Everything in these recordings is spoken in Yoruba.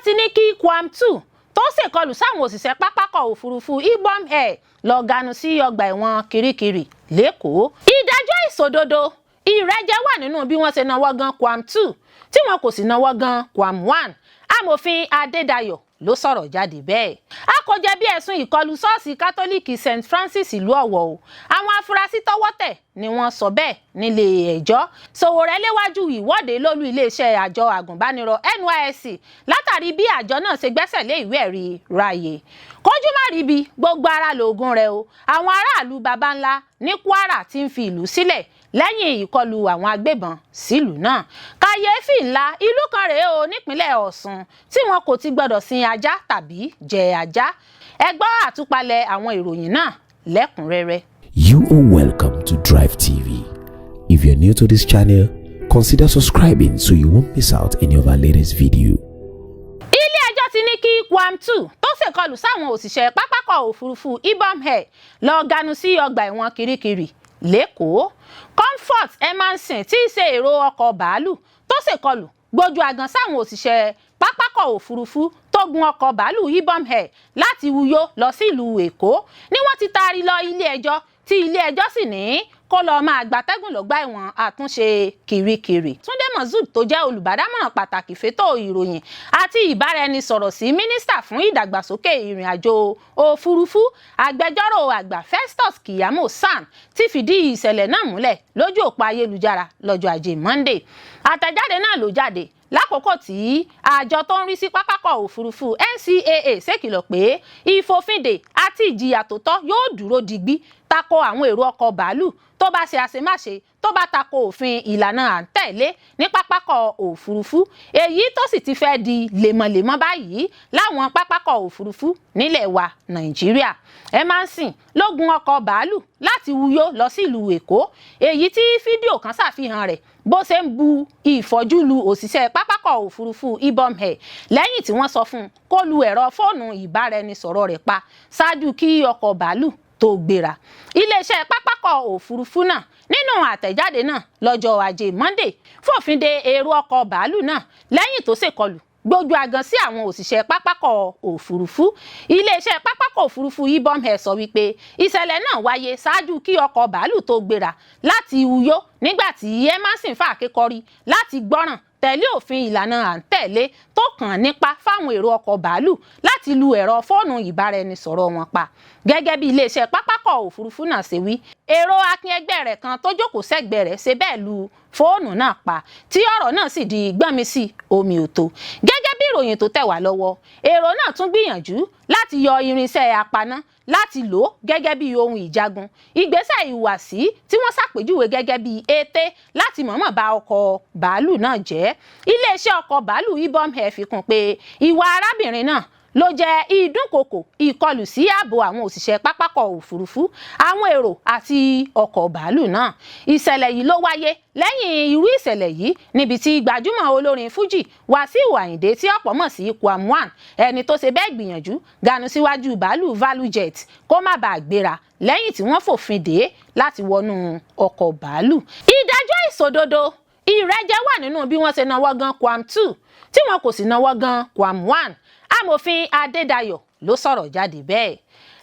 Ti ní kí Kwam 2 tó ṣèkọlù sáwọn òṣìṣẹ́ pápákọ̀ òfurufú Ibom Air lọ ganu sí ọgbà ẹ̀wọ̀n Kirikiri lÉkòó. Ìdájọ́ ìṣòdodo, ìrẹ́jẹ wà nínú bí wọ́n ṣe náwó gan Kwam 2 tí wọn kò sì náwó gan Kwam 1. Amòfin Adédayọ̀ ló sọ̀rọ̀ jáde bẹ́ẹ̀. A kò jẹ̀bi ẹ̀sùn ìkọlù ṣọ́ọ̀ṣì Kátólíìkì St Francis ìlú Ọ̀wọ̀ o. Àwọn afurasí tọ́wọ́ tẹ̀ ni wọ́n sọ bẹ́ẹ̀ nílé ẹjọ́. Sowore léwájú ìwọ́de lólú iléeṣẹ́ àjọ àgùnbánirọ̀ NYSC látàrí bí àjọ náà ṣe gbẹ́sẹ̀ lé ìwé ẹ̀rí ráàyè. Kójú má rí bi, gbogbo ara lóògùn rẹ̀ o. Àwọn aráàlú baba ńlá ní Kwara ti ń fi ìlú sílẹ̀ lẹ́yìn ìkọlù àwọn agbébọn sílùú náà. Kàyééfì ńlá, ìlú kan rèé o nípínlẹ̀ Ọ̀ṣun tí wọn kò ti gbọdọ̀ sin ajá tàbí jẹ ajá. Ẹ gbọ́ àtúpalẹ̀ àwọn ìròyìn náà lẹ́kùnrẹ́rẹ́. You are welcome to Drive TV. If you're new to this channel, consider subscribing so you won't miss out any of our latest video. Ilé-ẹjọ́ ti ní kí Kwam 2 tó ṣèkọlù sáwọn òṣìṣẹ́ pápákọ̀ òfurufú Ibom Air lọ ganu sí ọgbà ẹ̀wọ̀n Kirikiri lÉkòó. Comfort Emmanson, tí í ṣe èrò ọkọ̀ bàálù tó ṣèkọlù gbójú agan sáwọn òṣìṣẹ́ pápákọ̀ òfurufú tó gun ọkọ̀ bàálù Ibom Air láti Uyo lọ sílùú Èkó, ni wọ́n ti taari lọ ilé-ẹjọ́, tí ilé-ẹjọ́ sì ní kó lọ́ọ́ máa gbatẹ́gùn lọ́gbà ẹ̀wọ̀n àtúnṣe Kirikiri. Túndé Moshood, tó jẹ́ olùbádámọ̀ràn pàtàkì fétò ìròyìn àti ìbáraẹnisọ̀rọ̀ sí mínísítà fún ìdàgbàsókè ìrìn àjò òfurufú, agbẹjọ́rò àgbà Festus Keyamo SAN, ti fìdí ìṣẹ̀lẹ̀ náà múlẹ̀ lójú òpó ayélujára lọ́jọ́ Ajé Monday. Àtẹ̀jáde náà ló jáde lákòókò tí àjọ tó ń rí sí pápákọ̀ òfurufú NCAA ṣèkìlọ̀ pé ìfòfindè àti ìjìyà tó tọ́ yóò dúró digbí tako àwọn èrò ọkọ̀ bàálù tó bá ṣe àṣemáṣe tó bá tako òfin ìlànà à ń tẹ̀lé ní pápákọ̀ òfurufú, èyí tó sì ti fẹ́ di lemọ́lemọ́ báyìí láwọn pápákọ̀ òfurufú nílẹ̀ wa Nàìjíríà. Emmanson ló gun ọkọ̀ bàálù láti Uyo lọ sílùú Èkó, èyí tí fídíò kan ṣàfihàn rẹ̀ bó ṣe ń bu ìfọ́jú lu òṣìṣẹ́ pápákọ̀ òfurufú Ibom Air lẹ́yìn tí wọ́n sọ fún un kó lu ẹ̀rọ fóònù ìbáraẹnisọ̀rọ̀ rẹ̀ pa ṣáájú kí ọkọ̀ bàálù tó gbéra. Iléeṣẹ́ pápákọ̀ òfurufú náà, nínú àtẹ̀jáde náà lọ́jọ́ Ajé Monday, fòfin de èrò ọkọ̀ bàálù náà lẹ́yìn tó ṣèkọlù gbójú agan sí àwọn òṣìṣẹ́ pápákọ̀ òfurufú. Iléeṣẹ́ pápákọ̀ òfurufú Ibom Air sọ wípé ìṣẹ̀lẹ̀ náà wáyé ṣáájú kí ọkọ̀ bàálù tó gbéra láti Uyo, nígbà tí Emmanson fàáké kọrí láti gbọ́ràn tẹ̀lé òfin ìlànà à ń tẹ̀lé tó kàn nípa fáwọn èrò ọkọ̀ bàálù láti lu ẹ̀rọ fóònù ìbáraẹnisọ̀rọ̀ wọn pa. Gẹ́gẹ́ bí iléeṣẹ́ pápákọ̀ òfurufú náà ṣe wí, èrò akin ẹgbẹ́ rẹ̀ kan tó jókòó sẹ́gbẹ̀ẹ́ rẹ̀ ṣe bẹ́ẹ̀ lu fóònù náà pa, tí ọ̀rọ̀ náà sì di gbọ́nmi sí omi ò tó. Gẹ́gẹ́ bí ìròyìn tó tẹ̀ wá lọ́wọ́, èrò náà tún gbìyànjú láti yọ irinṣẹ́ apaná láti lò ó gẹ́gẹ́ bí ohun ìjagun, ìgbésẹ̀ ìhùwàsí tí wọ́n ṣàpèjúwe gẹ́gẹ́ bí ète láti mọ̀ọ́mọ̀ ba ọkọ̀ bàálù náà jẹ́. Iléeṣẹ́ ọkọ̀ bàálù Ibom Air fi kún pé ìwà arábìnrin náà ló jẹ́ ìdúnkokò ìkọlù sí ààbò àwọn òṣìṣẹ́ pápákọ̀ òfurufú, àwọn èrò àti ọkọ̀ bàálù náà. Ìṣẹ̀lẹ̀ yìí ló wáyé lẹ́yìn irú ìṣẹ̀lẹ̀ yìí níbi tí gbajúmọ̀ olórin Fuji Wàsíù Àyìndé, tí ọ̀pọ̀ mọ̀ sí Kwam 1, ẹni tó ṣe bẹ́ẹ̀ gbìyànjú ganu síwájú bàálù ValueJet kó má bàa gbéra lẹ́yìn tí wọ́n fòfin dè é láti wọnú ọkọ̀ bàálù. Ìdájọ́ ìṣòdodo, ìrẹ́jẹ wà nínú bí wọ́n ṣe náwó gan Kwam 2 tí wọn kò sì náwó gan Kwam 1. Amòfin Adédayọ̀ ló sọ̀rọ̀ jáde bẹ́ẹ̀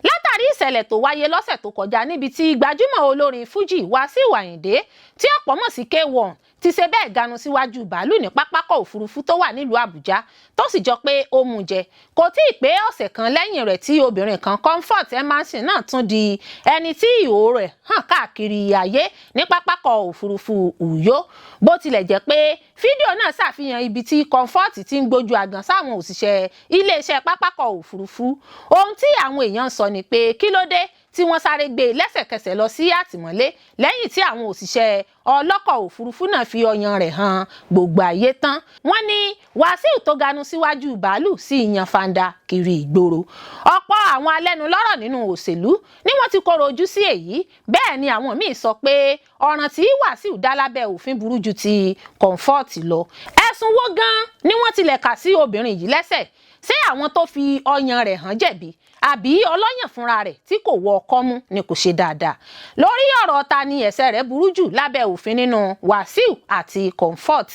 látàrí ìṣẹ̀lẹ̀ tó wáyé lọ́sẹ̀ tó kọjá níbi tí gbajúmọ̀ olórin Fuji Wàsíù Àyìndé, tí ọ̀pọ̀ mọ̀ sí K1, ti ṣe bẹ́ẹ̀ ganu síwájú bàálù ní pápákọ̀ òfurufú tó wà nílùú Àbújá, tó sì jọ pé ó mú jẹ. Kò tí ì pé ọ̀sẹ̀ kan lẹ́yìn rẹ̀ tí obìnrin kan, Comfort Emmanson náà, tún di ẹni tí ìhòòhò rẹ̀ hàn káàkiri ayé ní pápákọ̀ òfurufú Uyo. Bó tilẹ̀ jẹ́ pé fídíò náà ṣàfihàn ibi tí Comfort ti ń gbójú agan sáwọn òṣìṣẹ́ iléeṣẹ́ pápákọ̀ òfurufú, ohun tí àwọn èèyàn ń sọ ni pé kí ló dé tí wọ́n sáré gbé e lẹ́sẹ̀kẹsẹ̀ lọ sí àtìmọ́lé lẹ́yìn tí àwọn òṣìṣẹ́ ọlọ́kọ̀ òfurufú náà fi ọyàn rẹ̀ hàn gbogbo ayé tán? Wọ́n ní Wàsíù tó ganu síwájú bàálù sí ìyàn fanda kiri ìgboro. Ọ̀pọ̀ àwọn alẹ́nulọ́rọ̀ nínú òṣèlú ni wọ́n ti kọ̀rọ̀ ojú sí èyí. Bẹ́ẹ̀ ni àwọn míín sọ pé ọ̀ràn tí Wàsíù dá lábẹ́ òfin burú ju ti Comfort lọ. Ẹ̀sùn wo gan ni wọ́n tilẹ̀ kà sí obìnrin yìí lẹ́sẹ̀? Ṣé àwọn tó fi ọyàn rẹ̀ hàn jẹ̀bi, àbí ọlọ́yàn fúnra rẹ̀ tí kò wọ kọ́mú ni kò ṣe dáadáa? Lórí ọ̀rọ̀ ta ni ẹ̀ṣẹ̀ rẹ̀ burú jù lábẹ́ òfin nínú Wàsíù àti Comfort,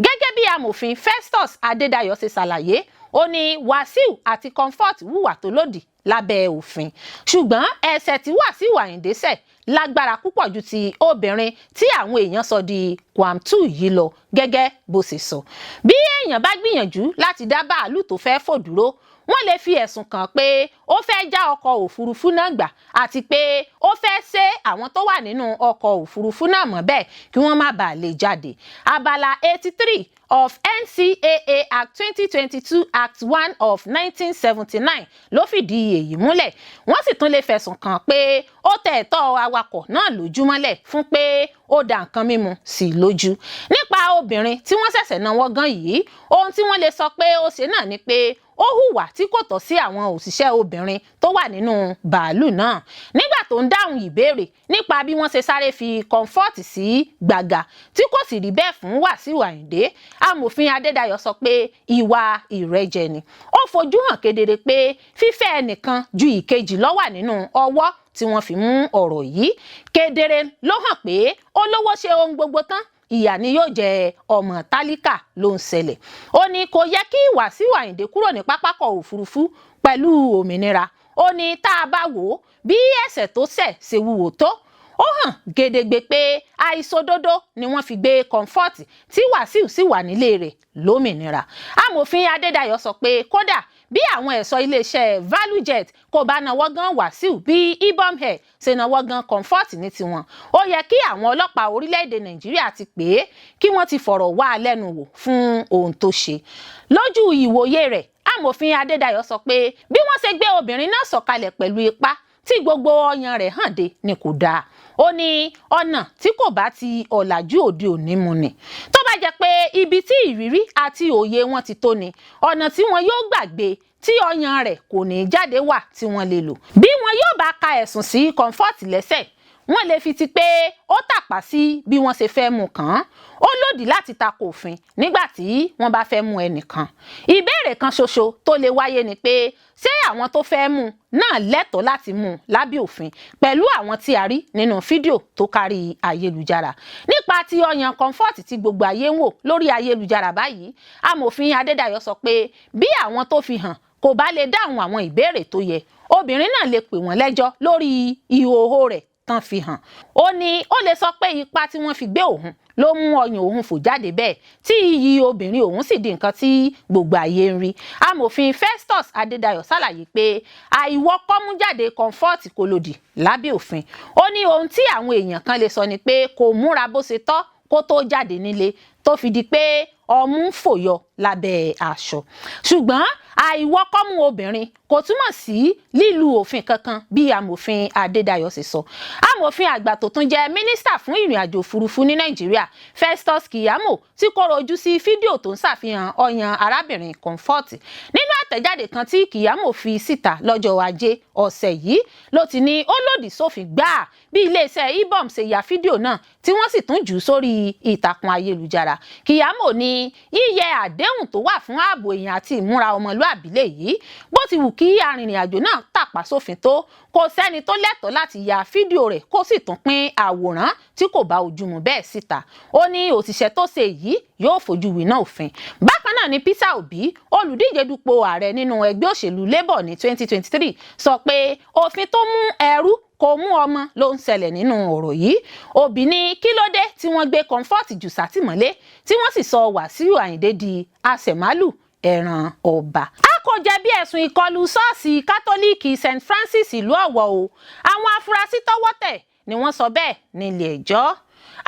gẹ́gẹ́ bí amòfin Festus Adédayọ̀ ṣe ṣàlàyé. Ó ní Wàsíù àti Comfort hùwà tó lòdì lábẹ́ òfin, ṣùgbọ́n ẹ̀ṣẹ̀ tí Wàsíù Àyìndé ṣẹ̀ lágbára púpọ̀ ju ti obìnrin tí àwọn èèyàn sọ di Kwamtu yìí lọ. Gẹ́gẹ́ bó ṣe sọ, bí èèyàn bá gbìyànjú láti dá bàálù tó fẹ́ fò dúró, wọ́n lè fi ẹ̀sùn kàn pé ó fẹ́ já ọkọ̀ òfurufú náà gbà àti pé ó fẹ́ ṣe àwọn tó wà nínú ọkọ̀ òfurufú náà mọ́ bẹ́ẹ̀ kí wọ́n má bàa lè jáde. Abala 83 of NCAA Act 2022, Act 1 of 1979 ló fìdí èyí múlẹ̀. Wọ́n sì tún lè fẹ̀sùn kàn pé ó tẹ ẹ̀tọ́ awakọ̀ náà lójúmọ́lẹ̀ fún pé ó da nǹkan mímu sí i lójú. Nípa obìnrin tí wọ́n ṣẹ̀ṣẹ̀ náwó gan yìí, ohun tí wọ́n lè sọ pé ó ṣe náà ni pé ó hùwà tí kò tọ́ sí àwọn òṣìṣẹ́ obìnrin tó wà nínú bàálù náà. Nígbà tó ń dáhùn ìbéèrè nípa bí wọ́n ṣe sáré fi Comfort sí gbàgà tí kò sì rí bẹ́ẹ̀ fún Wàsíù Àyìndé, amòfin Adédayọ̀ sọ pé ìwà ìrẹ́jẹ ni. Ó fojú hàn kedere pé fífẹ́ ẹnìkan ju ìkejì ló wà nínú ọwọ́ tí wọ́n fi mú ọ̀rọ̀ yìí. Kedere ló hàn pé olówó ṣe ohun gbogbo tán, ìyà ni yóò jẹ ọmọ tálíkà ló ń ṣẹlẹ̀. Ó ní kò yẹ kí Wàsíù Àyìndé kúrò ní pápákọ̀ òfurufú pẹ̀lú òmìnira. Ó ní tá a bá wò ó, bí ẹ̀ṣẹ̀ tó ṣẹ̀ ṣe wúwo tó, ó hàn gedegbe pé àìṣòdodo ni wọ́n fi gbé Comfort tí Wàsíù sì wà nílé rẹ̀ lómìnira. Amòfin Adédayọ̀ sọ pé kódà bí àwọn ẹ̀ṣọ́ iléeṣẹ́ ValueJet kò bá nawọ́ gan Wàsíù bí Ibom Air ṣe nawọ́ gan Comfort ní tiwọn, ó yẹ kí àwọn ọlọ́pàá orílẹ̀-èdè Nàìjíríà ti pè é kí wọ́n ti fọ̀rọ̀ wá a lẹ́nu wò fún ohun tó ṣe. Lójú ìwòye rẹ̀, amòfin Adédayọ̀ sọ pé bí wọ́n ṣe gbé obìnrin náà sọ̀kalẹ̀ pẹ̀lú ipá tí gbogbo ọyàn rẹ̀ hàn dé ni kò dáa. Ó ní ọ̀nà tí kò bá ti ọ̀làjú òde òní mu ni. Tó bá jẹ́ pé ibi tí ìrírí àti òye wọn ti tó ni, ọ̀nà tí wọn yóò gbàgbé tí ọyàn rẹ̀ kò ní jáde wà tí wọ́n lè lò. Bí wọn yóò bá ka ẹ̀sùn sí Comfort lẹ́sẹ̀, wọ́n lè fi ti pé ó tàpá sí bí wọ́n ṣe fẹ́ mú kàn án. Ó lòdì láti tako òfin nígbà tí wọ́n bá fẹ́ mú ẹnìkan. Ìbéèrè kan ṣoṣo tó lè wáyé ni pé ṣé àwọn tó fẹ́ mú náà lẹ́tọ̀ọ́ láti mú lábẹ́ òfin pẹ̀lú àwọn tí a rí nínú fídíò tó kárí ayélujára nípa ti ọyàn Comfort tí gbogbo ayé ń wò lórí ayélujára báyìí? Amòfin Adédayọ̀ sọ pé bí àwọn tó fi hàn kò bá lè dáhùn àwọn ìbéèrè tó yẹ, obìnrin náà lè pè wọ́n lẹ́jọ́ lórí ìhòòhò rẹ̀ tán fi hàn. Ó ní ó lè sọ pé ipa tí wọ́n fi gbé òun ló mú ọyàn òun fò jáde bẹ́ẹ̀, tí iyì obìnrin òun sì di nǹkan tí gbogbo ayé ń rí. Amòfin Festus Adédayọ̀ ṣàlàyé pé àìwọ kọ́mú jáde Comfort kò lòdì lábẹ́ òfin. Ó ní ohun tí àwọn èèyàn kan lè sọ ni pé kò múra bó ṣe tọ́ kó tó jáde nílé tó fi di pé ọmú ń fòyọ lábẹ́ aṣọ, ṣùgbọ́n àìwọ kọ́mú obìnrin kò túmọ̀ sí lílu òfin kankan, bí amòfin Adédayọ̀ ṣe sọ. Amòfin àgbà tó tún jẹ́ mínísítà fún ìrìn àjò òfurufú ní Nàìjíríà, Festus Keyamo, tí kò rojú sí fídíò tó ń ṣàfihàn ọyàn arábìnrin Comfort. Nínú àtẹ̀jáde kan tí Keyamo fi síta lọ́jọ́ Ajé ọ̀sẹ̀ yìí ló ti ní ó lòdì sófin gbáà bí iléeṣẹ́ Ibom ṣe ya fídíò náà tí wọ́n sì tún jù ú sórí ìtàkùn ayélujára. Keyamo ní yíyẹ àdéhùn tó wà fún ààbò èèyàn àti ìmúra ọmọlúàbí lèyí. Bó ti wù kí arìnrìn-àjò náà tàpá sófin tó, kò sẹ́ni tó lẹ́tọ̀ọ́ láti ya fídíò rẹ̀ kó sì tún pín àwòrán tí kò bá ojú mu bẹ́ẹ̀ síta. Ó ní òṣìṣẹ́ tó ṣe èyí yóò fojú winá òfin. Bákan náà ni Peter Obi, olùdíje dupò ààrẹ nínú ẹgbẹ́ òṣèlú Labour ní 2023, sọ pé òfin tó mú ẹrú kò mú ọmọ ló ń ṣẹlẹ̀ nínú ọ̀rọ̀ yìí. Obi ní kí ló dé tí wọ́n gbé Comfort jù sátìmọ́lé tí wọ́n sì sọ Wàsíù Àyìndé di àṣẹ̀málù ẹran ọba. A kò jẹ̀bi ẹ̀sùn ìkọlù ṣọ́ọ̀ṣì Kátólíìkì St Francis ìlú Ọ̀wọ̀ o, àwọn afurasí tọ́wọ́ tẹ̀ ni wọ́n sọ bẹ́ẹ̀ nílé ẹjọ́.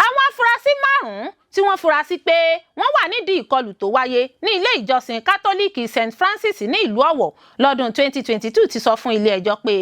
Àwọn afurasí márùn-ún tí wọ́n fura sí pé wọ́n wà nídìí ìkọlù tó wáyé ní ilé ìjọsìn Kátólíìkì St Francis ní ìlú Ọ̀wọ̀ lọ́dún 2022 ti sọ fún ilé ẹjọ́ pé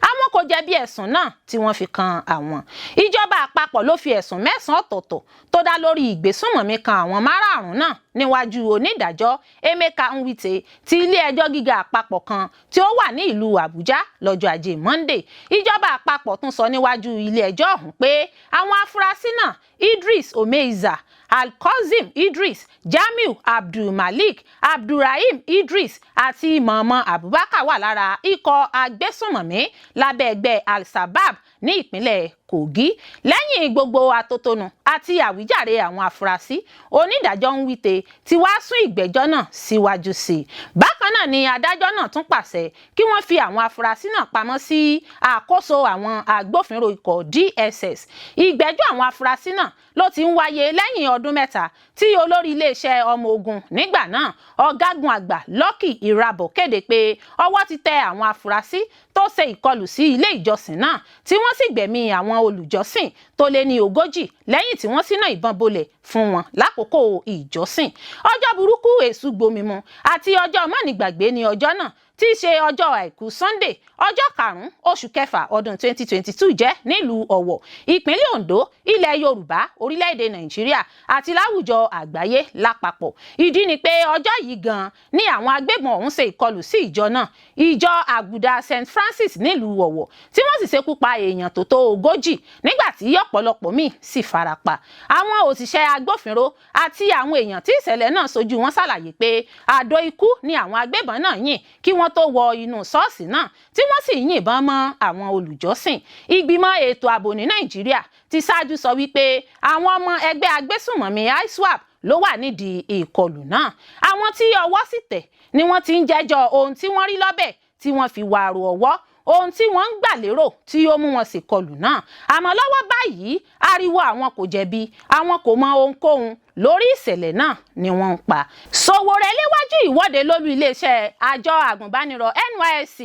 àwọn kò jẹ̀bi ẹ̀sùn náà tí wọ́n fi kan àwọn. Ìjọba àpapọ̀ ló fi ẹ̀sùn mẹ́sàn-án ọ̀tọ̀ọ̀tọ̀ tó dá lórí ìgbésùnmọ̀mí kan àwọn márààrún náà níwájú onídàájọ́ Emeka Nwite ti ilé ẹjọ́ gíga àpapọ̀ kan tí ó wà ní ìlú Àbújá lọ́jọ́ Ajé Monday. Ìjọba àpapọ̀ tún sọ níwájú ilé ẹjọ́ ọ̀hún pé àwọn afurasí náà, Idris Omeiza, Alkozim Idris, Jamiu Abdulmalik, Abdulrahim Idris àti Mọ̀ọ́mọ́ Abubakar, wà lára ikọ̀ agbésùnmọ̀mí lábẹ́ ẹgbẹ́ Al-Shabab ní ìpínlẹ̀ Kogi. Lẹ́yìn gbogbo atótónu àti àwíjàre àwọn afurasí, onídàájọ́ Nwite ti wá sún ìgbẹ́jọ́ náà síwájú sí i. Bákan náà. náà ni adájọ́ náà tún pàṣẹ kí wọ́n fi àwọn afurasí náà pamọ́ sí àkóso àwọn agbófinró ikọ̀ DSS. Ìgbẹ́jọ́ àwọn afurasí náà ló ti ń wáyé lẹ́yìn ọdún 3 tí olórí iléeṣẹ́ ọmọ ogun nígbà náà, ọ̀gágun àgbà Lucky Irabor, kéde pé ọwọ́ ti tẹ àwọn afurasí tó ṣe ìkọlù sí ilé ìjọsìn náà, tí wọ́n sì gbẹ̀mí àwọn olùjọ́sìn tó lé ní 40 lẹ́yìn tí wọ́n ṣínà ìbọn bolẹ̀ fún wọn lákòókò ìjọsìn. Ọjọ́ burúkú èṣù gbomimu àti ọjọ́ mọ́nìgbàgbé ní ọjọ́ náà, tí í ṣe ọjọ́ àìkú Sunday, ọjọ́ 5 oṣù kẹfà ọdún 2022 jẹ́ nílùú Ọ̀wọ̀, ìpínlẹ̀ Ondo, ilẹ̀ Yorùbá, orílẹ̀-èdè Nàìjíríà àti láwùjọ àgbáyé lápapọ̀. Ìdí ni pé ọjọ́ yìí gan-an ni àwọn agbébọn ọ̀hún ṣe ìkọlù sí ìjọ náà, ìjọ àgùdà St Francis nílùú Ọ̀wọ̀, tí wọ́n sì ṣekú pa èèyàn tó tó 40, nígbà tí ọ̀pọ̀lọpọ̀ míì sì farapa. Àwọn òṣìṣẹ́ agbófinró àti àwọn èèyàn tí ìṣẹ̀lẹ̀ náà ṣojú wọn ṣàlàyé pé àdó ikú ni àwọn agbébọn náà yìn kí wọ́n tó wọ inú ṣọ́ọ̀ṣì náà, tí wọ́n sì yìnbọn mọ́ àwọn olùjọ́sìn. Ìgbìmọ̀ ètò ààbò ní Nàìjíríà ti ṣáájú sọ wípé àwọn ọmọ ẹgbẹ́ agbésùnmọ̀mí ISWAP ló wà nídìí ìkọlù náà. Àwọn tí ọwọ́ sì tẹ̀ ni wọ́n ti ń jẹ́jọ́ ohun tí wọ́n rí lọ́bẹ̀ tí wọ́n fi wàrò ọwọ́, ohun tí wọ́n ń gbà lérò tí ó mú wọn sì kọlù náà. Àmọ́ lọ́wọ́ báyìí, ariwo àwọn kò jẹ̀bi, àwọn kò mọ ohunkóhun lórí ìṣẹ̀lẹ̀ náà ni wọ́n ń pa. Sowore léwájú ìwọ́de lólú iléeṣẹ́ àjọ àgùnbánirọ̀ NYSC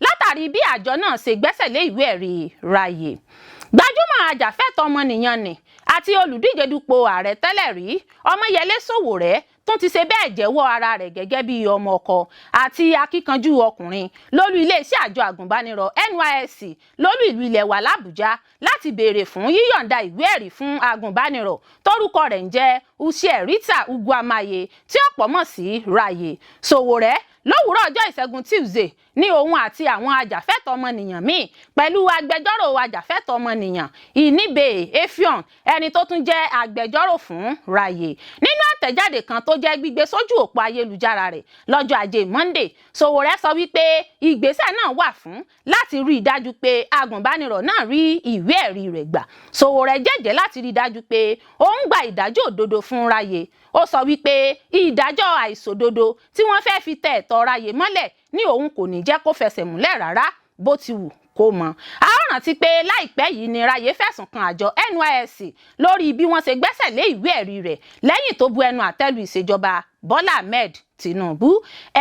látàrí bí àjọ náà ṣe gbẹ́sẹ̀ lé ìwé ẹ̀rí Ráyè. Gbajúmọ̀ ajàfẹ́tọ̀ọ́ ọmọnìyàn ni àti olùdíje dupò ààrẹ tẹ́lẹ̀ rí, Ọmọyẹlé Sowore, tún ti ṣe bẹ́ẹ̀ jẹ́wọ́ ara rẹ̀ gẹ́gẹ́ bí ọmọ ọkọ àti akíkanjú ọkùnrin lólú iléeṣẹ́ àjọ àgùnbánirọ̀ NYSC lólú ìlú ilẹ̀ wa l'Àbújá láti béèrè fún yíyọ̀ǹda ìwé ẹ̀rí fún agùnbánirọ̀ tórúkọ rẹ̀ ń jẹ́ Uche Rita Uguamaye, tí ọ̀pọ̀ mọ̀ sí Ráyè. Sowore lówùúrọ̀ ọjọ́ ìṣẹ́gun Tuesday ní òun àti àwọn ajàfẹ́tọ̀ọ́ ọmọnìyàn míì pẹ̀lú agbẹjọ́rò ajàfẹ́tọ̀ọ́ ọmọnìyàn Ìníbè Effiong, ẹni tó tún jẹ́ agbẹjọ́rò fún Ráyè. Nínú àtẹ̀jáde kan tó jẹ́ gbígbé sójú òpó ayélujára rẹ̀ lọ́jọ́ ajé Monday, Sowore sọ wípé ìgbésẹ̀ náà wà fún láti rí i dájú pé agùnbánirọ̀ náà rí ìwé ẹ̀rí rẹ̀ gbà. Sowore jẹ́jẹ́ láti rí i dájú pé òun gba ìdájọ́ òdodo fún Ráyè. Ó sọ wípé ìdájọ́ àìṣòdodo tí wọ́n fẹ́ fi tẹ ẹ̀tọ́ Ráyè mọ́lẹ̀ ní òun kò ní jẹ́ kó fẹsẹ̀ múlẹ̀ rárá bó ti wù kó mọ. A ó rántí pé láìpẹ́ yìí ni Ráyè fẹ̀sùn kan àjọ NYSC lórí bí wọ́n ṣe gbẹ́sẹ̀ lé ìwé ẹ̀rí rẹ̀ lẹ́yìn tó bu ẹnu àtẹ́lu ìṣèjọba Bọ́lá Ahmed Tinubu.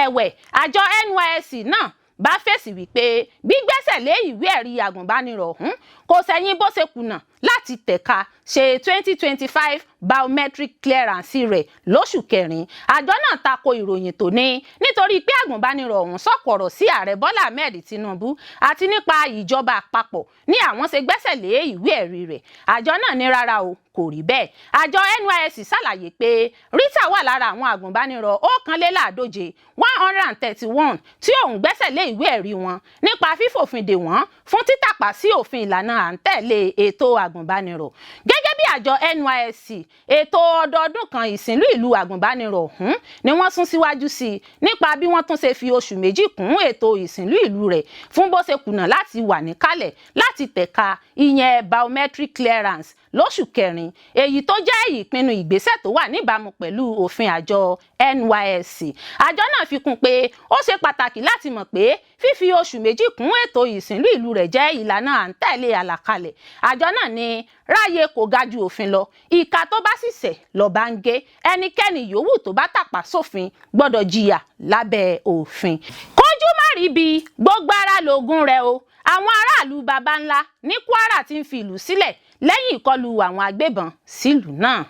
Ẹ̀wẹ̀, àjọ NYSC náà bá fèsì wípé gbígbẹ́sẹ̀ lé ìwé ẹ̀rí agùnbánirọ̀ ọ̀hún kò sẹ́yìn bó ṣe kùnà láti tẹ̀ka ṣe 2025 biometric clearance rẹ̀ lóṣù kẹrin. Àjọ náà tako ìròyìn tó ní nítorí pé agùnbánirọ̀ ọ̀hún sọ̀kọ̀rọ̀ sí ààrẹ Bọ́lá Ahmed Tinubu àti nípa ìjọba àpapọ̀ ní àwọn ṣe gbẹ́sẹ̀ lé ìwé ẹ̀rí rẹ̀. Àjọ náà ní rárá o, kò rí bẹ́ẹ̀. Àjọ NYSC ṣàlàyé pé Rita wà lára àwọn agùnbánirọ̀ 141, 131, tí òun gbẹ́sẹ̀ lé ìwé ẹ̀rí wọn nípa fífòfin dè wọ́n fún títàpá sí òfin ìlànà à ń tẹ̀lé ètò agùnbánirọ̀. Gẹ́gẹ́ bí àjọ NYSC, ètò ọdọọdún kan ìsìnlú ìlú agùnbánirọ̀ ọ̀hún ni wọ́n sún síwájú sí i nípa bí wọ́n tún ṣe fi oṣù 2 kún ètò ìsìnlú ìlú rẹ̀ fún bó ṣe kùnà láti wà níkàlẹ̀ láti tẹ̀ka ìyẹn biometric clearance lóṣù kẹrin, èyí tó jẹ́ ìpinnu ìgbésẹ̀ tó wà níbàámu pẹ̀lú òfin àjọ NYSC. Àjọ náà fi kún pé ó ṣe pàtàkì láti mọ̀ pé fífi oṣù 2 kún ètò ìsìnlú ìlú rẹ̀ jẹ́ ìlànà à ń tẹ̀lé àlàkalẹ̀. Àjọ náà ní Ráyè kò ga ju òfin lọ, ìka tó bá sì ṣẹ̀ lọ́ba ń gé, ẹnikẹ́ni yòówù tó bá tàpá sófin gbọ́dọ̀ jìyà lábẹ́ òfin. Kójú má rí bí gbogbo ara lóògùn rẹ̀ o. Àwọn aráàlú baba ńlá ní Kwara ti ń fi ìlú sílẹ̀ lẹ́yìn ìkọlù àwọn agbébọn sílùú náà.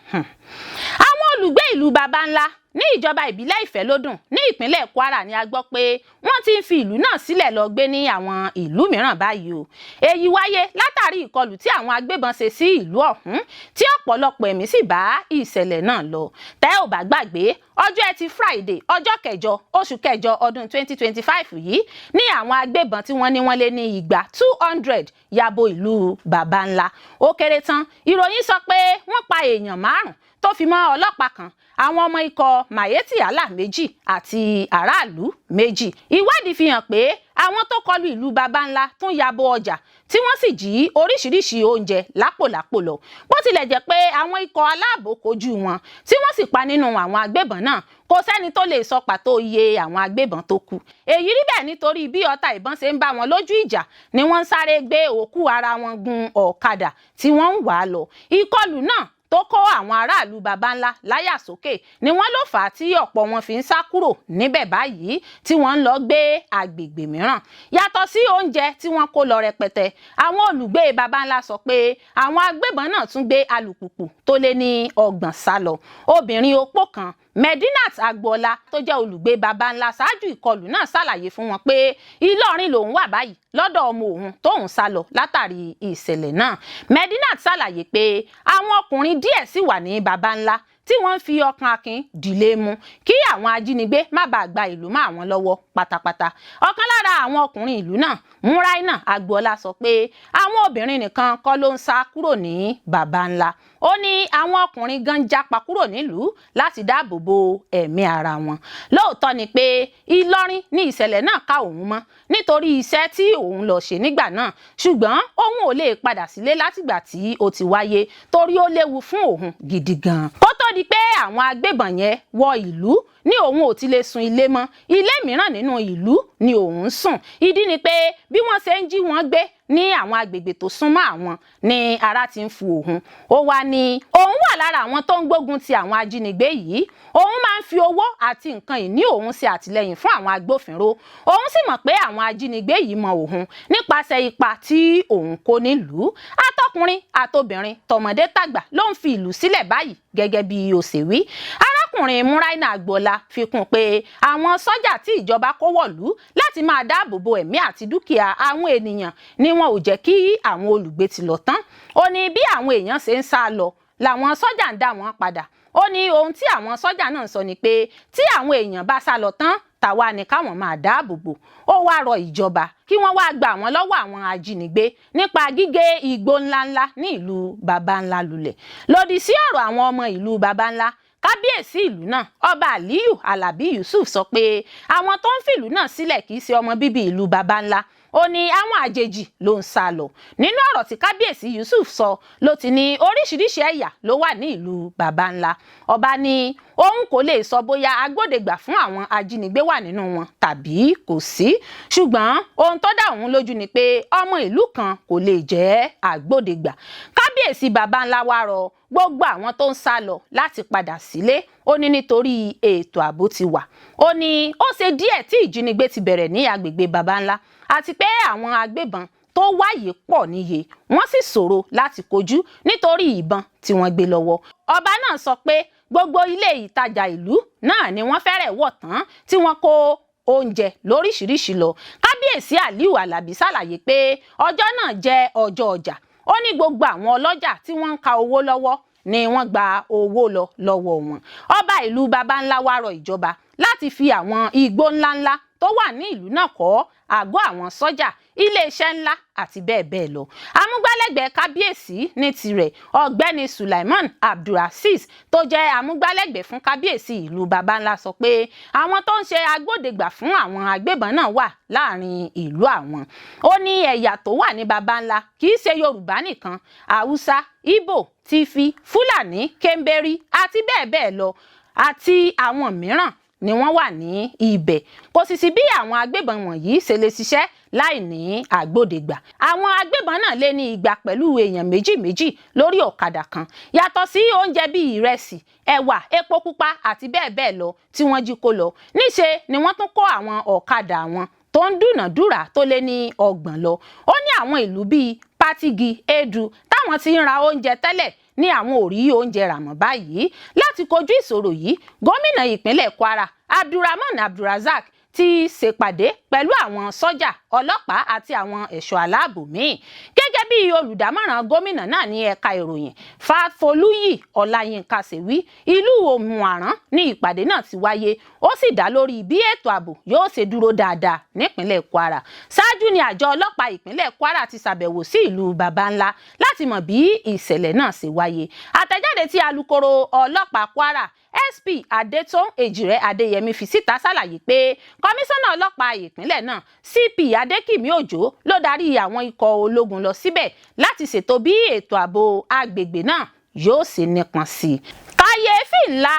Àwọn olùgbé ìlú baba ńlá ní ìjọba ìbílẹ̀ Ìfẹ́lódùn ní ìpínlẹ̀ Kwara ni a gbọ́ pé wọ́n ti ń fi ìlú náà sílẹ̀ lọ gbé ní àwọn ìlú mìíràn báyìí o. Èyí wáyé látàrí ìkọlù tí àwọn agbébọn ṣe sí ìlú ọ̀hún, tí ọ̀pọ̀lọpọ̀ ẹ̀mí sì bá ìṣẹ̀lẹ̀ náà lọ. Tẹ́ ò bá gbàgbé, ọjọ́ ẹtì Friday, ọjọ́ 8 oṣù kẹjọ ọdún 2025 yìí ní àwọn agbébọn tí wọ́n ní wọ́n lé ní igba, 200, yabo ìlú baba ńlá. Ó kéré tán, ìròyìn sọ pé wọ́n pa èèyàn 5 tó fi mọ́ ọlọ́pàá kan, àwọn ọmọ ikọ̀ Miyetti Allah 2 àti aráàlú 2. Ìwádìí fi hàn pé àwọn tó kọlu ìlú baba ńlá tún yabo ọjà, tí wọ́n sì jí oríṣiríṣi oúnjẹ lápòlápò lọ. Bó tilẹ̀ jẹ́ pé àwọn ikọ̀ aláàbò kojú wọn, tí wọ́n sì pa nínú àwọn agbébọn náà. Kò sẹ́ni tó lè sọ pàtó iye àwọn agbébọn tó kú. Èyí rí bẹ́ẹ̀ nítorí bí ọta ìbọn ṣe ń bá wọn lójú ìjà ni wọ́n ń sáré gbé òkú ara wọn gun ọ̀kadà tí wọ́n ń wà á lọ. Ìkọlù náà tó kó àwọn aráàlú Baba Ńlá láyà sókè ni wọ́n ló fà á tí ọ̀pọ̀ wọn fi ń sá kúrò níbẹ̀ báyìí, tí wọ́n ń lọ gbé agbègbè mìíràn. Yàtọ̀ sí oúnjẹ tí wọ́n kó lọ rẹpẹtẹ, àwọn olùgbé Baba Ńlá sọ pé àwọn agbébọn náà tún gbé alùpùpù tó lé ní 30 sá lọ. Obìnrin opó kan, Medinat Agboola, tó jẹ́ olùgbé Baba Ńlá ṣáájú ìkọlù náà, ṣàlàyé fún wọn pé Ìlọrin lòun wà báyìí lọ́dọ̀ ọmọ òun tóun sá lọ látàrí ìṣẹ̀lẹ̀ náà. Medinat ṣàlàyé pé àwọn ọkùnrin díẹ̀ sì wà ní Baba Ńlá tí wọ́n ń fi ọkàn akin dìlé mú kí àwọn ajínigbé má bàa gba ìlú mọ́ àwọn lọ́wọ́ pátápátá. Ọ̀kan lára àwọn ọkùnrin ìlú náà, Muraina Agboola, sọ pé àwọn obìnrin nìkan kọ́ ló ń sá kúrò ní Baba Ńlá. Ó ní àwọn ọkùnrin gan jápa kúrò nílùú láti dáàbò bo ẹ̀mí ara wọn. Lóòótọ́ ni pé Ìlọrin ní ìṣẹ̀lẹ̀ náà ká òun mọ́ nítorí iṣẹ́ tí òun lọ ṣe nígbà náà, ṣùgbọ́n òun ò lè padà sílé látìgbà tí ó ti wáyé torí ó léwu fún òun gidi gan. Kó tó di pé àwọn agbébọn yẹn wọ ìlú ní òun ò ti lè sùn ilé mọ́. Ilé mìíràn nínú ìlú ni òun ń sùn. Ìdí ni pé bí wọ́n ṣe ń jí wọn gbé ní àwọn agbègbè tó súnmọ́ àwọn ní ara ti ń fu òun. Ó wá ní òun wà lára àwọn tó ń gbógun ti àwọn ajínigbé yìí. Òun máa ń fi owó àti nǹkan ìní òun ṣe àtìlẹ́yìn fún àwọn agbófinró. Òun sì mọ̀ pé àwọn ajínigbé yìí mọ òun nípasẹ̀ ipa tí òun kó nílùú. Atọkùnrin àtobìnrin, tọmọdé tàgbà ló ń fi ìlú sílẹ̀ báyìí gẹ́gẹ́ bí òṣèwí. Arákùnrin Muraina Agboola fi kún pé àwọn sọ́jà tí ìjọba kó wọ̀lú láti máa dáàbò bo ẹ̀mí àti dúkìá àwọn ènìyàn ni wọn ò jẹ́ kí àwọn olùgbé ti lọ tán. Ó ní bí àwọn èèyàn ṣe ń sá lọ làwọn sọ́jà ń dá wọn padà. Ó ní ohun tí àwọn sọ́jà náà sọ ni pé tí àwọn èèyàn bá sá lọ tán, tàwa ni káwọn máa dáàbò bò. Ó wá rọ ìjọba kí wọ́n wá gba àwọn lọ́wọ́ àwọn ajínigbé nípa gígé igbó ńláńlá ní ìlú Baba Ńlá lulẹ̀. Lòdì sí ọ̀rọ̀ àwọn ọmọ ìlú Baba Ńlá, kábíyèsí ìlú náà, Ọba Aliyu Alabi Yusuf, sọ pé àwọn tó ń fìlú náà sílẹ̀ kì í ṣe ọmọ bíbí ìlú Baba Ńlá. Ó ní àwọn àjèjì ló ń sá lọ. Nínú ọ̀rọ̀ tí kábíyèsí Yusuf sọ ló ti ní oríṣiríṣi ẹ̀yà ló wà ní ìlú Baba Ńlá. Ọba ní òun kò lè sọ bóyá agbódegbà fún àwọn ajínigbé wà nínú wọn tàbí kò sí, ṣùgbọ́n ohun tó dá òun lójú ni pé ọmọ ìlú kan kò lè jẹ́ agbódegbà. Kábíyèsí Baba Ńlá wá rọ gbogbo àwọn tó ń sá lọ láti padà sílé. Ó ní nítorí ètò ààbò ti wà. Ó ní ó ṣe díẹ̀ tí ìjínigbé ti bẹ̀rẹ̀ ní agbègbè Baba Ńlá àti pé àwọn agbébọn tó wáyé pọ̀ níye, wọ́n sì ṣòro láti kojú nítorí ìbọn tí wọ́n gbé lọ́wọ́. Ọba náà sọ pé gbogbo ilé ìtajà ìlú náà ni wọ́n fẹ́rẹ̀ wọ̀ tán tí wọ́n kó oúnjẹ lóríṣiríṣi lọ. Kábíyèsí Aliyu Alábí ṣàlàyé pé ọjọ́ náà jẹ́ ọjọ́ ọjà. Ó ní gbogbo àwọn ọlọ́jà tí wọ́n ń ka owó lọ́wọ́ ni wọ́n gba owó lọ lọ́wọ́ wọn. Ọba ìlú Baba Ńlá wá rọ ìjọba láti fi àwọn igbó ńláńlá tó wà ní ìlú náà kọ́ àgọ́ àwọn sọ́jà, iléeṣẹ́ ńlá àti bẹ́ẹ̀ bẹ́ẹ̀ lọ. Amúgbálẹ́gbẹ̀ẹ́ kábíyèsí ní tirẹ̀, Ọ̀gbẹ́ni Sulaiman Abdulrasis, tó jẹ́ amúgbálẹ́gbẹ̀ẹ́ fún kábíyèsí ìlú Baba Ńlá, sọ pé àwọn tó ń ṣe agbódegbà fún àwọn agbébọn náà wà láàrin ìlú àwọn. Ó ní ẹ̀yà tó wà ní Baba Ńlá kì í ṣe Yorùbá nìkan. Haúsá, Ìgbò, Tífì, Fúlàní, Kéńbérí àti bẹ́ẹ̀ bẹ́ẹ̀ lọ àti àwọn mìíràn ni wọ́n wà ní ibẹ̀. Kò sì sí bí àwọn agbébọn wọ̀nyí ṣe lè ṣiṣẹ́ láì ní àgbódegbà. Àwọn agbébọn náà lé ní 200 pẹ̀lú èèyàn méjì méjì lórí ọ̀kadà kan. Yàtọ̀ sí oúnjẹ bíi ìrẹsì, ẹ̀wà, epo pupa àti bẹ́ẹ̀ bẹ́ẹ̀ lọ tí wọ́n jí kó lọ, níṣe ni wọ́n tún kó àwọn ọ̀kadà wọn tó ń dúnàádúrà tó lé ní 30 lọ. Ó ní àwọn ìlú bíi Patigi, Edu táwọn ti ń ra oúnjẹ tẹ́lẹ̀ ní àwọn ò rí oúnjẹ rà mọ́ báyìí. Láti kojú ìṣòro yìí, gómìnà ìpínlẹ̀ Kwara, Abdulrahman Abdulrazak, ti ṣèpàdé pẹ̀lú àwọn sọ́jà, ọlọ́pàá àti àwọn ẹ̀ṣọ́ aláàbò míì. Gẹ́gẹ́ bí olùdámọ̀ràn gómìnà náà ní ẹ̀ka ìròyìn, Fáfolúyì Ọláyínká, ṣe wí, ìlú Òmù-Àrán ní ìpàdé náà ti wáyé. Ó sì dá lórí bí ètò ààbò yóò ṣe dúró dáadáa nípínlẹ̀ Kwara. Ṣáájú ni àjọ ọlọ́pàá ìpínlẹ̀ Kwara ti ṣàbẹ̀wò sí ìlú Baba Ńlá láti mọ̀ bí ìṣẹ̀lẹ̀ náà ṣe wáyé. Àtẹ̀jáde tí alukoro ọlọ́pàá Kwara, SP Adétọ́n Èjìrẹ́ Adéyẹmí, fi síta ṣàlàyé pé kọmíṣánná ọlọ́pàá ìpínlẹ̀ náà, CP Adékìmí Òjó, ló darí àwọn ikọ̀ ológun lọ síbẹ̀ láti ṣètò bí ètò ààbò agbègbè náà yóò ṣe nípọn sí i. Kàyééfì ńlá.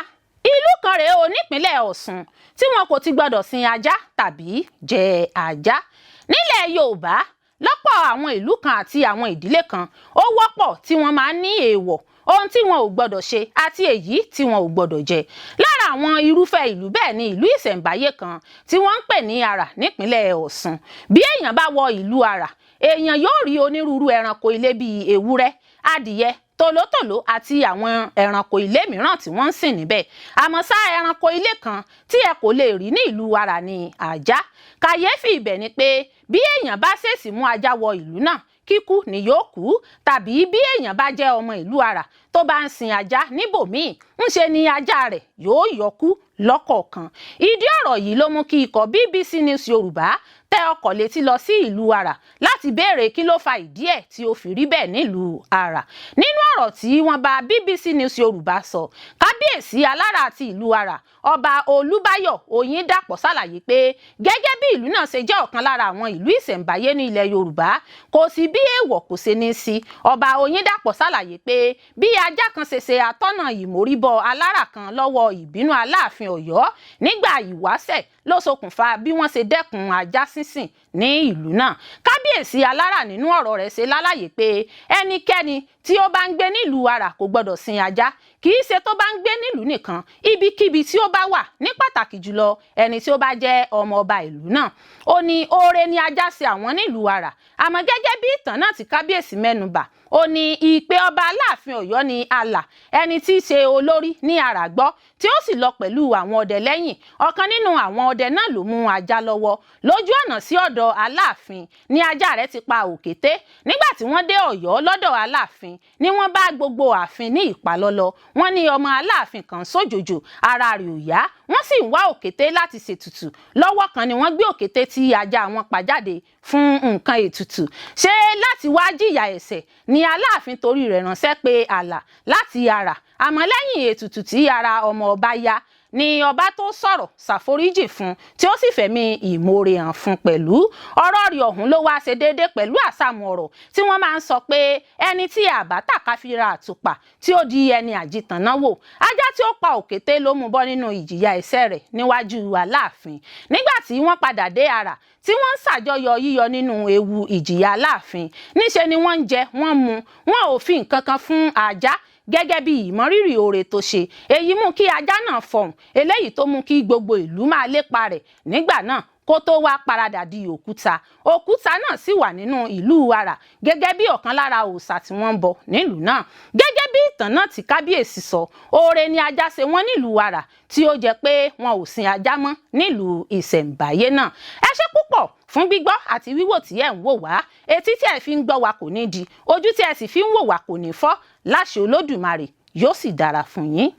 Ìlú kan rèé o nípínlẹ̀ Ọ̀ṣun tí wọn kò ti gbọdọ̀ sin ajá tàbí jẹ ajá. Nílẹ̀ Yorùbá, lọ́pọ̀ àwọn ìlú kan àti àwọn ìdílé kan, ó wọ́pọ̀ tí wọ́n máa ń ní èèwọ̀, ohun tí wọn ò gbọdọ̀ ṣe àti èyí tí wọn ò gbọdọ̀ jẹ. Lára àwọn irúfẹ́ ìlú bẹ́ẹ̀ ni ìlú ìṣẹ̀ǹbáyé kan tí wọ́n ń pè ní Àrà nípínlẹ̀ Ọ̀ṣun. Bí èèyàn bá wọ ìlú Àrà, èèyàn yóò rí onírúurú ẹranko ilé bíi ewúrẹ́, adìyẹ, tòlótòló àti àwọn ẹranko ilé mìíràn tí wọ́n ń sìn níbẹ̀. Àmọ́ ṣá, ẹranko ilé kan tí ẹ kò lè rí ní ìlú Àrà ni ajá. Kàyéfì ibẹ̀ ni pé bí èèyàn bá ṣèèṣì mú ajá wọ ìlú náà, kíkú ni yóò kú, tàbí bí èèyàn bá jẹ́ ọmọ ìlú Àrà tó bá ń sin ajá níbòmíì, ńṣe ni ajá rẹ̀ yóò yọkú lọ́kọ̀ọ̀kan. Ìdí ọ̀rọ̀ yìí ló mú kí ikọ̀ BBC News Yorùbá tẹ ọkọ̀ létí lọ sí ìlú Àrà láti béèrè kí ló fa ìdí ẹ̀ tí ó fi rí bẹ́ẹ̀ nílùú Àrà. Nínú ọ̀rọ̀ tí wọ́n bá BBC News Yorùbá sọ, kábíyèsí alára àti ìlú Àrà, Ọba Olúbáyọ̀ Oyíndàpọ̀, ṣàlàyé pé gẹ́gẹ́ bí ìlú náà ṣe jẹ́ ọ̀kan lára àwọn ìlú ìṣẹ̀ǹbáyé ní ilẹ̀ Yorùbá, kò sí bí èèwọ̀ kò ṣe ní sí. Ọba Oyíndàpọ̀ ṣàlàyé pé bí ajá kan ṣe ṣe atọ́nà ìmóríbọ́ alára kan lọ́wọ́ ìbínú Aláàfin Ọ̀yọ́ nígbà ìwáṣẹ̀ ló ṣokùnfà bí wọ́n ṣe dẹ́kun ajá sínsìn ní ìlú náà. Kábíyèsí alára nínú ọ̀rọ̀ rẹ̀ ṣe lálàyé pé ẹnikẹ́ni tí ó bá ń gbé nílùú Àrà kò gbọdọ̀ sin ajá. Kì í ṣe tó bá ń gbé nílùú nìkan, ibikíbi tí ó bá wà, ní pàtàkì jùlọ ẹni tí ó bá jẹ́ ọmọ ọba ìlú náà. Ó ní oore ni ajá ṣe àwọn nílùú Àrà. Àmọ́ gẹ́gẹ́ bí ìtàn náà tí kábíyèsí mẹ́nubà, ó ní ìpè ọba Aláàfin Ọ̀yọ́ ní àlà ẹni tí í ṣe olórí ní Àrà gbọ́, tí ó sì lọ pẹ̀lú àwọn ọdẹ lẹ́yìn. Ọ̀kan nínú àwọn ọdẹ náà ló mú ajá lọ́wọ́. Lójú ọ̀nà sí ọ̀dọ̀ Aláàfin ní ajá rẹ̀ ti pa òkété. Nígbà tí wọ́n dé Ọ̀yọ́ lọ́dọ̀ Aláàfin ni wọ́n bá gbogbo ààfin ní ìpalọ́lọ́. Wọ́n ní ọmọ Aláàfin kan sójòjò, ara rẹ̀ ò yá, wọ́n sì ń wá òkété láti ṣètùtù. Lọ́wọ́ kan ni wọ́n gbé òkété tí ajá wọn pa jáde fún nǹkan ètùtù. Ṣé láti wá jìyà ẹ̀ṣẹ̀ ni Aláàfin torí rẹ̀ ránṣẹ́ pé àlà láti Àrà? Àmọ́ lẹ́yìn ètùtù tí ara ọmọ ọba yá ni ọba tó sọ̀rọ̀ ṣàforíjì fún, tí ó sì fẹ̀mí ìmoore hàn fún pẹ̀lú. Ọ̀rọ̀ rẹ̀ ọ̀hún ló wáá ṣe déédé pẹ̀lú àsàmù ọ̀rọ̀ tí wọ́n máa ń sọ pé ẹni tí àbátà ká fi ra àtùpà tí ó di ẹni àjìtànná wò. Ajá tí ó pa òkété ló mú bọ́ nínú ìjìyà ẹ̀ṣẹ̀ rẹ̀ níwájú Aláàfin. Nígbà tí wọ́n padà dé Àrà tí wọ́n ń ṣàjọyọ̀ yíyọ nínú ewu ìjìyà Aláàfin, níṣe ni wọ́n ń jẹ, wọ́n mu, wọn ò fi nǹkan kan fún ajá gẹ́gẹ́ bí ìmọrírì oore tó ṣe. Èyí mú kí ajá náà fọhùn, eléyìí tó mú kí gbogbo ìlú máa lépa rẹ̀ nígbà náà kó tó wá paradà di òkúta. Òkúta náà sì wà nínú ìlú Àrà gẹ́gẹ́ bí ọ̀kan lára òòṣà tí wọ́n ń bọ nílùú náà. Gẹ́gẹ́ bí ìtàn náà tí kábíyèsí sọ, oore ni ajá ṣe wọ́n nílùú Àrà tí ó jẹ́ pé wọn ò sin ajá mọ́ nílùú ìṣẹ̀ǹbáyé náà. Ẹ ṣé púpọ̀ fún gbígbọ́ àti wíwò tí ẹ̀ ń wò wá. Etí tí ẹ fi ń gbọ́ wa kò ní di, ojú tí ẹ sì fi ń wò wá kò ní fọ́ láṣẹ Olódùmarè. Yóò sì dára fún yín.